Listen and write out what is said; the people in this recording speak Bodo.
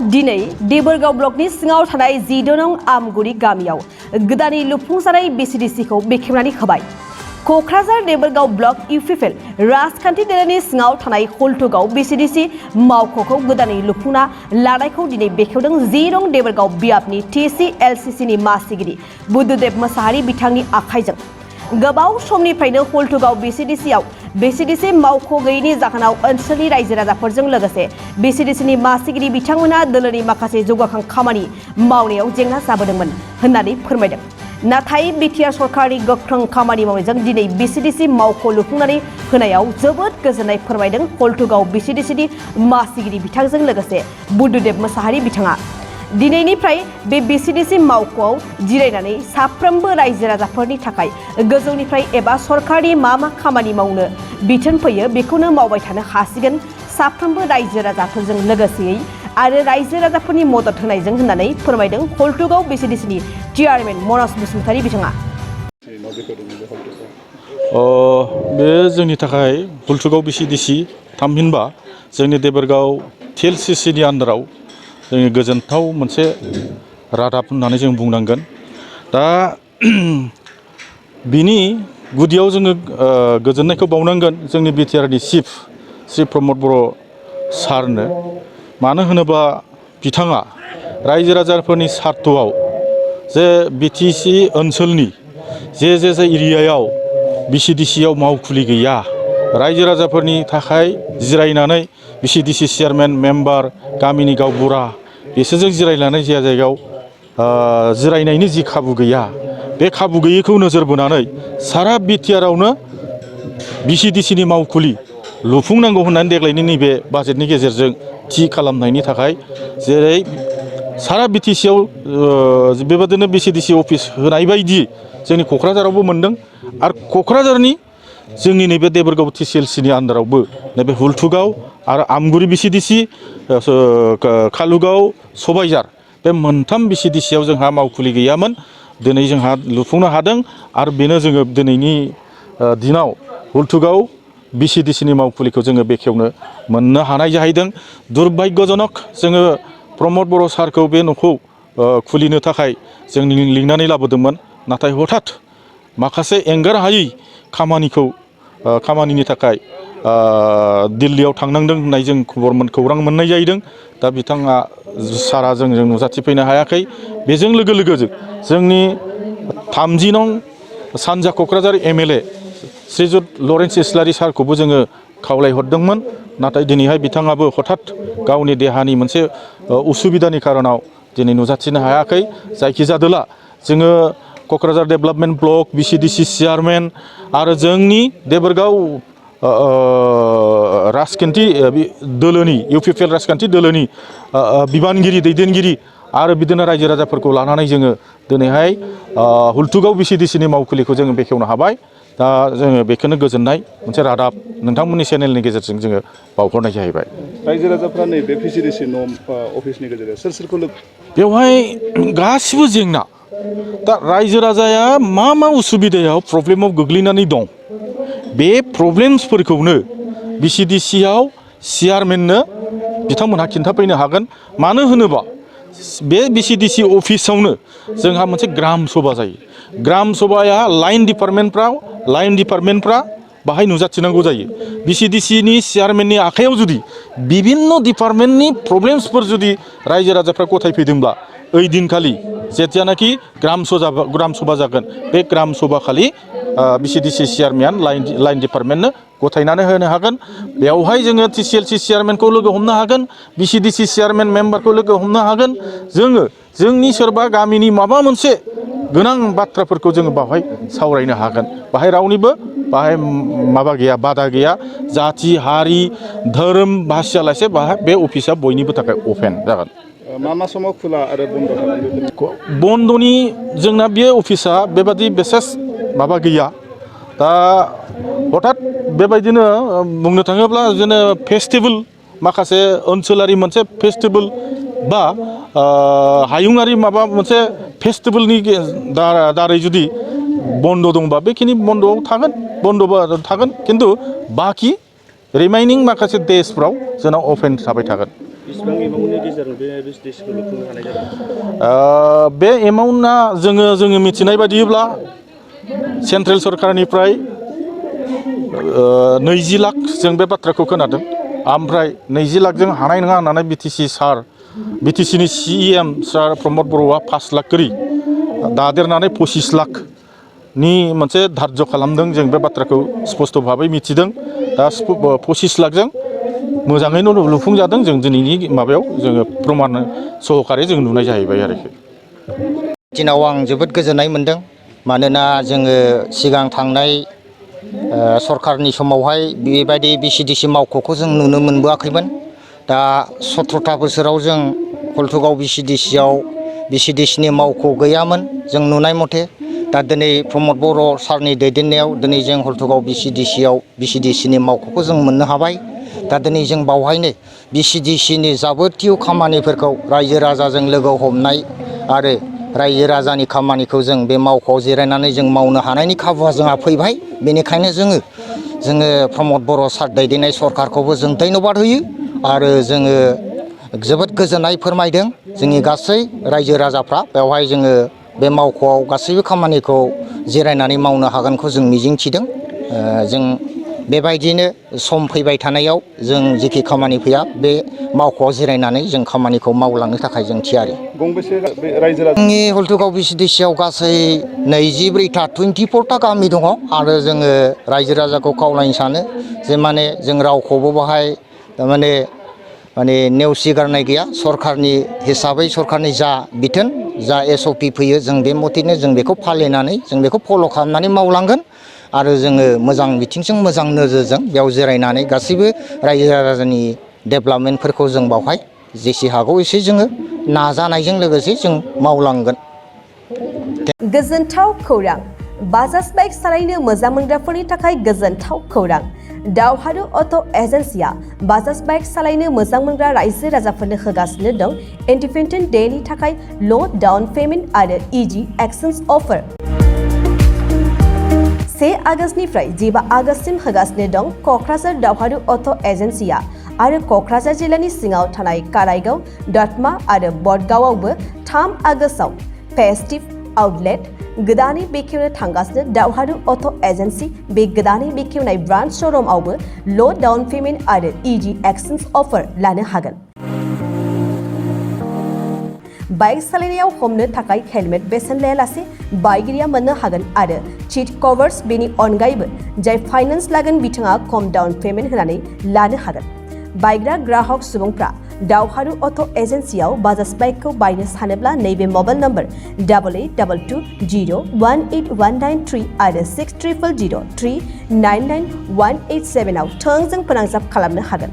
दिनै देबोरगाव ब्लकनि सिङाव थानाय 10 नं आमगुरि गामियाव गोदानै लुफुंजानाय VCDC-खौ बेखेवनानै होबाय। क'क्राझार देबोरगाव ब्लक इउपिपिएल राजखान्थि दोलोनि सिङाव थानाय हल्टुगाव VCDC मावख'खौ गोदानै लुफुंना लानायखौ दिनै बेखेवदों 10 नं देबोरगाव बियाबनि TC/LCC-नि मासिगिरि बुद्धदेब मोसाहारि बिथांनि आखाइजों। गोबाव समनिफ्रायनो हल्टुगाव VCDC मावख' गैयैनि जाहोनाव ओनसोलनि रायजो राजाफोरजों लोगोसे VCDC-नि मासिगिरि बिथांमोना दोलोनि माखासे जौगाखां खामानि मावनायाव जेंना जाबोदोंमोन होननानै फोरमायदों। नाथाय बिटिआर सरकारनि गोख्रों खामानि मावनायजों दिनै VCDC मावख' लुफुंनानै होनायाव जोबोद गोजोननाय फोरमायदों हल्टुगाव VCDC-नि मासिगिरि बिथांजों लोगोसे बुद्धदेब मोसाहारि बिथाङा। दिनैनिफ्राय बे VCDC मावख'आव जिरायनानै साफ्रोमबो रायजो राजाफोरनि थाखाय गोजौनिफ्राय एबा सरकारनि मा खामानि मावनो बिथोन फैयो बेखौनो मावबाय थानो हासिगोन साफ्रोमबो रायजो राजाफोरजों लोगोसेयै आरो रायजो राजाफोरनि मदद होनायजों होननानै फोरमायदों हल्टुगाव VCDC-नि चेयारमेन मनज बसुमतारी बिथाङा। बे जोंनि थाखाय हल्टुगाव VCDC थामहिनबा जोंनि देबोरगाव TLCC-नि आन्दाराव जोंनि गोजोनथाव मोनसे रादाब होननानै जों बुंनांगोन। दा बिनि गुदियाव जोङो गोजोननायखौ बावनांगोन जोंनि बिटिआरनि चिफ श्री प्रमद बर' सारनो। मानो होनोबा बिथाङा रायजो राजाफोरनि सार्थआव जे बिटिसि ओनसोलनि जे एरियायाव VCDC-आव मावखुलि गैया रायजो राजाफोरनि थाखाय जिरायनानै VCDC चेयारमेन मेम्बार गामिनि गावबुरा बिसोरजों जिरायनानै जे जायगायाव जिरायनायनि जि खाबु गैया बे खाबु गैयैखौ नोजोर बोनानै सारा बिटिआरआवनो VCDC-नि मावखुलि लुफुंनांगौ होननानै देग्लायनि नैबे बाजेटनि गेजेरजों थि खालामनायनि थाखाय जेरै सारा बिटिसिआव बेबादिनो VCDC अफिस होनाय बायदि जोंनि क'क्राझारावबो मोनदों आरो क'क्राझारनि जोंनि नैबे देबोरगाव TCLC-नि आन्दारावबो नैबे हल्टुगाव आरो आमगुरि VCDC कालुगाव सबाइजार बे मोनथाम VCDC-आव जोंहा मावखुलि गैयामोन। दिनै जोंहा लुफुंनो हादों आरो बेनो जोङो दिनैनि दिनाव हल्टुगाव VCDC-नि मावखुलिखौ जोङो बेखेवनो मोननो हानाय जाहैदों। दुर्भाग्यजनक जोङो प्रमद बर' सारखौ बे न'खौ खुलिनो थाखाय जों लिंनानै लाबोदोंमोन। नाथाय हठात माखासे एंगार हायै खामानिनि थाखाय दिल्लीयाव थांनांदों होननाय जों खौरां मोननाय जाहैदों। दा बिथाङा सारा जोंजों नुजाथिफैनो हायाखै। बेजों लोगो जोंनि 30 नं सानजा क'क्राझार MLA श्रीजुत लरेन्स इस्लारि सारखौबो जोङो खावलायहरदोंमोन। नाथाय दिनैहाय बिथाङाबो हठात गावनि देहानि मोनसे उसुबिदानि खारनाव दिनै नुजाथिनो हायाखै। जायखिजादोला जोङो Kokrajhar development block VCDC chairman आरो जोंनि देबोरगाव राजखान्थि दोलोनि इउपिपिएल राजखान्थि दोलोनि बिबानगिरि दैदेनगिरि आरो बिदिनो रायजो राजाफोरखौ लानानै जोङो दिनैहाय हल्टुगाव VCDC-नि मावखुलिखौ जोङो बेखेवनो हाबाय। दा जोङो बेखौनो गोजोननाय मोनसे रादाब नोंथांमोननि चेनेलनि गेजेरजों जोङो बावहरनाय जाहैबाय। रायजो राजाफ्रा नैबे VCDC अफिसनि गेजेरजों सोरखौ बेवहाय गासिबो जेंना दा रायजो राजाया मा उसुबिदायाव प्रब्लेमाव गोग्लैनानै दं बे प्रब्लेम्सफोरखौनो VCDC-आव चेयारमेननो बिथांमोनहा खिन्थाफैनो हागोन। मानो होनोबा बे VCDC अफिसावनो जोंहा मोनसे ग्राम सभा जायो। ग्राम सभाया लाइन डिपार्टमेन्टफ्रा बाहाय नुजाथिनांगौ जायो। VCDC-नि चेयारमेननि आखायाव जुदि बिभिन्न डिपार्टमेन्टनि प्रब्लेम्सफोर जुदि रायजो राजाफ्रा गथायफैदोंब्ला ओइ दिनखालि जेथियानाखि ग्राम सभा जागोन बे ग्राम सभा खालि VCDC चेयारमेन लाइन डिपार्टमेन्टनो गथायनानै होनो हागोन। बेवहाय जोङो TCLC चेयारमेनखौ लोगो हमनो हागोन, VCDC चेयारमेन मेम्बारखौ लोगो हमनो हागोन। जोङो जोंनि सोरबा गामिनि माबा मोनसे गोनां बाथ्राफोरखौ जोङो बावहाय सावरायनो हागोन। बाहाय रावनिबो माबा गैया, बादा गैया। जाथि हारि धोरोम बासियालासे बाहाय बे अफिसा बयनिबो थाखाय अपेन जागोन। मा समाव खुला आरो बन्द खालामगोन? बन्दनि जोंना बे अफिसा बेबादि बिसेस माबा गैया। दा हठात बेबायदिनो बुंनो थाङोब्ला जोङो फेस्टिभेल माखासे ओनसोलारि मोनसे फेस्टिभेल बा हायुङारि माबा मोनसे फेस्टिभेलनि दारै जुदि बन्द दंबा बेखिनि बन्दआव थागोन। खिन्थु बाखि रिमाइनिं माखासे देसफ्राव जोंनाव अपेन थाबाय थागोन। बेसेबां एमाउन्टनि गेजेरजों बे VCDC-खौ लुफुंनो हानाय जादों? बे एमाउन्टआ जोङो मिथिनाय बायदिब्ला सेन्ट्रेल सरकारनिफ्राय 20 लाख जों बे बाथ्राखौ खोनादों। ओमफ्राय 20 लाखजों हानाय नङा होननानै बिटिसिनि CEM सार प्रमद बर'आ 5 लाख करि दादेरनानै 25 लाखनि मोनसे धार्य खालामदों। जों बे बाथ्राखौ स्पष्ट भाबै मिथिदों। दा 25 लाखजों मोजाङैनो लुफुंजादों। जों दिनैनि माबायाव जोङो प्रमान सहकारै जों नुनाय जाहैबाय आरोखि। दिनाव आं जोबोद गोजोननाय मोनदों। मानोना जोङो सिगां थांनाय सरकारनि समावहाय बेबायदि VCDC मावख'खौ जों नुनो मोनबोआखैमोन। दा 17था बोसोराव जों हल्टुगाव VCDC-आव VCDC-नि मावख' गैयामोन जों नुनाय मथे। दा दिनै प्रमद बर' सारनि दैदेननायाव दिनै जों हल्टुगाव VCDC-आव VCDC-नि मावख'खौ जों मोननो हाबाय। दा दिनै जों बावहायनो VCDC-नि जाबोतिय खामानिफोरखौ रायजो राजाजों लोगो हमनाय आरो रायजो राजानि खामानिखौ जों बे मावख'आव जिरायनानै जों मावनो हानायनि खाबुआ जोंहा फैबाय। बेनिखायनो जोङो प्रमद बर' सार दैदेननाय सरकारखौबो जों धन्यबाद होयो आरो जोङो जोबोद गोजोननाय फोरमायदों। जोंनि गासै रायजो राजाफ्रा बेवहाय जोङो बे मावख'आव गासैबो खामानिखौ जिरायनानै मावनो हागोनखौ जों मिजिंथिदों। जों बेबायदिनो सम फैबाय थानायाव जों जेखि खामानि फैया बे मावख'आव जिरायनानै जों खामानिखौ मावलांनो थाखाय जों थियारि। गंबेसे रायजो राजा? जोंनि हल्टुगाव VCDC-आव गासै 24था 24था गामि दङ आरो जोङो रायजो राजाखौ खावलायनो सानो जे माने जों रावखौबो बाहाय माने नेवसिगारनाय गैया। सरकारनि हिसाबै सरकारनि जा बिथोन जा SOP फैयो जों बे मथेनो जों बेखौ फालिनानै जों बेखौ फल' खालामनानै मावलांगोन आरो जोङो मोजां बिथिंजों मोजां नोजोरजों बेयाव जिरायनानै गासैबो रायजो राजानि डेभेलपमेन्टफोरखौ जों बावहाय जेसे हागौ एसे जोङो नाजानायजों लोगोसे जों मावलांगोन। गोजोनथाव खौरां। बाजाज बाइक सालायनो मोजां मोनग्राफोरनि थाखाय गोजोनथाव खौरां। दावहारु अट' एजेन्सिया बाजाज बाइक सालायनो मोजां मोनग्रा रायजो राजाफोरनो होगासिनो दं इन्डिपेन्डेन्ट डेनि थाखाय ल' डाउन पेमेन्ट आरो इजि एक्सचेन्ज अफार। 1 आगस्तनिफ्राय 15 आगस्तसिम होगासिनो दं क'क्राझार दावहारु अट' एजेन्सिया आरो क'क्राझार जिल्लानि सिङाव थानाय काराइगाव, दतमा आरो बडगावआवबो 3 आगस्टआव फेस्टिभ आउटलेट गोदानै बेखेवनो थांगासिनो दावहारु अट' एजेन्सि। बे गोदानै बेखेवनाय ब्रान्च श'रुमआवबो ल' डाउन पेमेन्ट आरो इजि एक्सचेन्ज अफार लानो हागोन। बाइक सालायनायाव हमनो थाखाय हेलमेट बेसेन लायालासे बाइगिरिया मोननो हागोन आरो सीट कभार्स। बेनि अनगायैबो जाय फाइनान्स लागोन बिथाङा खम डाउन पेमेन्ट होनानै लानो हागोन। बायग्रा ग्राहक सुबुंफ्रा दावहारु अट' एजेन्सियाव बाजाज बाइकखौ बायनो सानोब्ला नैबे मबाइल नम्बर 8822018193 आरो 600003991187 आव थोंजों फोनांजाब खालामनो हागोन।